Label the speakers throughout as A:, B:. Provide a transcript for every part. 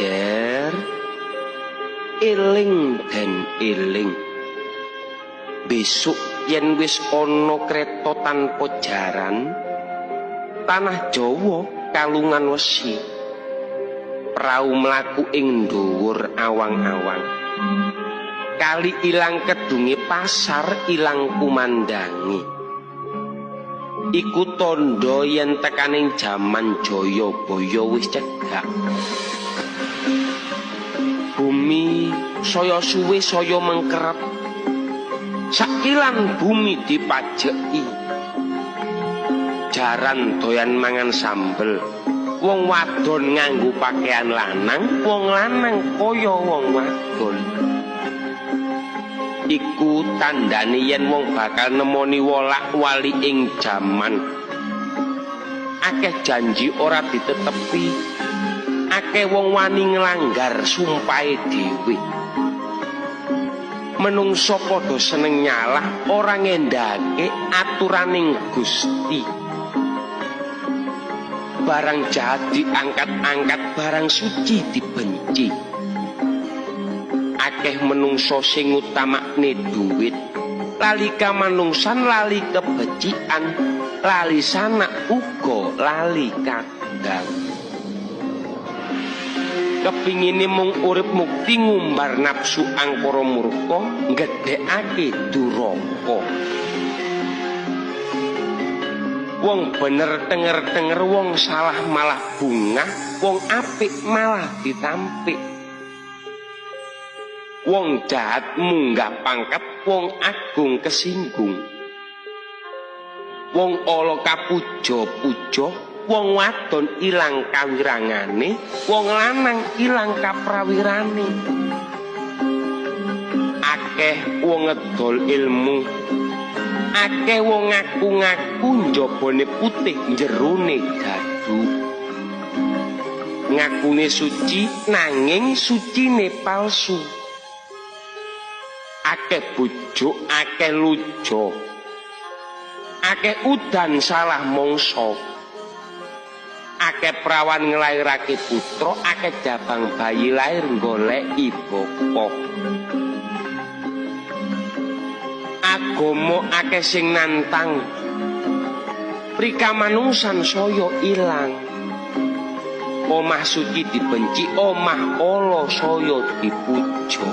A: Ger. Eling den eling. Besok yen wis ana kreta tanpa jaran, tanah Jawa kalungan wesi. Prau mlaku ing dhuwur awang-awang. Kali ilang kedunge, pasar ilang kumandange. Iku tandha yen tekaning jaman Jayabaya wis cedhak. Bumi saya suwe saya mengkeret. Sakilan bumi dipajeki. Jaran doyan mangan sambel. Wong wadon nganggo pakaian lanang, wong lanang kaya wong wadon. Iku tandane yen wong bakal nemoni wolak-wali ing jaman. Akeh janji ora ditetepi. Akeh wong wani nglanggar sumpahe dhewe. Menungso padha seneng nyalah, ora ngendhake aturaning Gusti. Barang jahat diangkat-angkat, barang suci dibenci. Akeh menungso sing ngutamakne duit, lali kamanungsan, lali kebecikan, lali sanak uga lali kadang. Kepingine mung urip mukti, ngumbar nafsu angkara murka, nggedhekake duraka. Wong bener tenger-tenger, wong salah malah bungah, wong apik malah ditampik. Wong jahat munggah pangkat, wong agung kesinggung. Wong ala kapuja-puja, wong wadon ilang kawirangane, wong lanang ilang kaprawirane. Akeh wong ngedol ilmu, akeh wong ngaku-ngaku njabane putih, jerone gadu. Ngakune suci nanging sucine palsu. Akeh bujuk, akeh lujo. Akeh udan salah mangsa. Akeh prawan nglairake putra, akeh jabang bayi lair goleki bapa. Agama akeh sing nantang, prikamanungsan saya ilang. Omah suci dibenci, omah ala saya dipuja.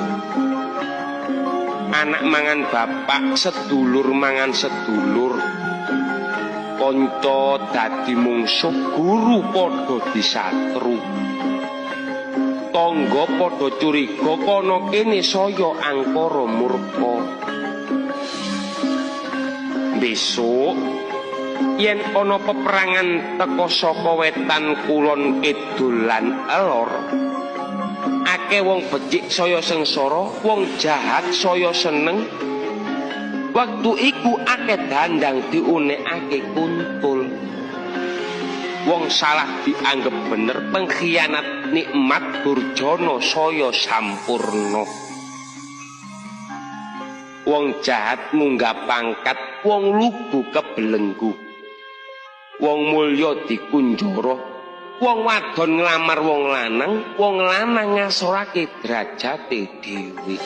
A: Anak mangan bapak, sedulur mangan sedulur. Kanca dadi mungsuh, guru padha disatru. Tangga padha curiga, kana kene saya angkara murka. Besok yen ana peperangan teka saka wetan kulon kidul lan elor, akeh wong becik saya sengsara, wong jahat saya seneng. Waktu iku akeh dandang diunekake kuntul. Wong salah dianggep bener, pengkhianat nikmat, durjana saya sampurna. Wong jahat munggah pangkat, wong lugu kebelenggu. Wong mulya dikunjara, wong wadon nglamar wong lanang, wong lanang ngasorake derajate dhewe.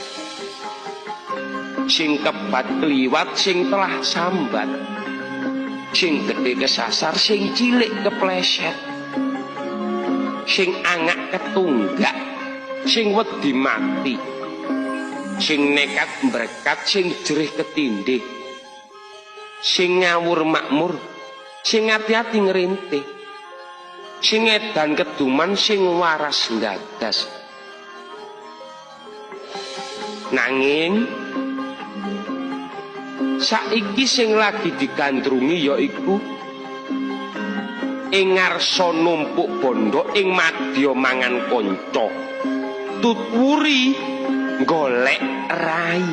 A: Sing kebat kliwat, sing telah sambat. Sing gedhe kesasar, sing cilik kepleset. Sing angak ketunggak, sing wedi mati. Sing nekat mbrekat, sing jerih ketindhih. Sing ngawur makmur, sing ati-ati ngrintih. Sing edan keduman, sing waras nggagas. Nanging saiki sing lagi digandrungi yaiku ing ngarsa numpuk bondo, ing madya mangan kanca, tutwuri golek rai.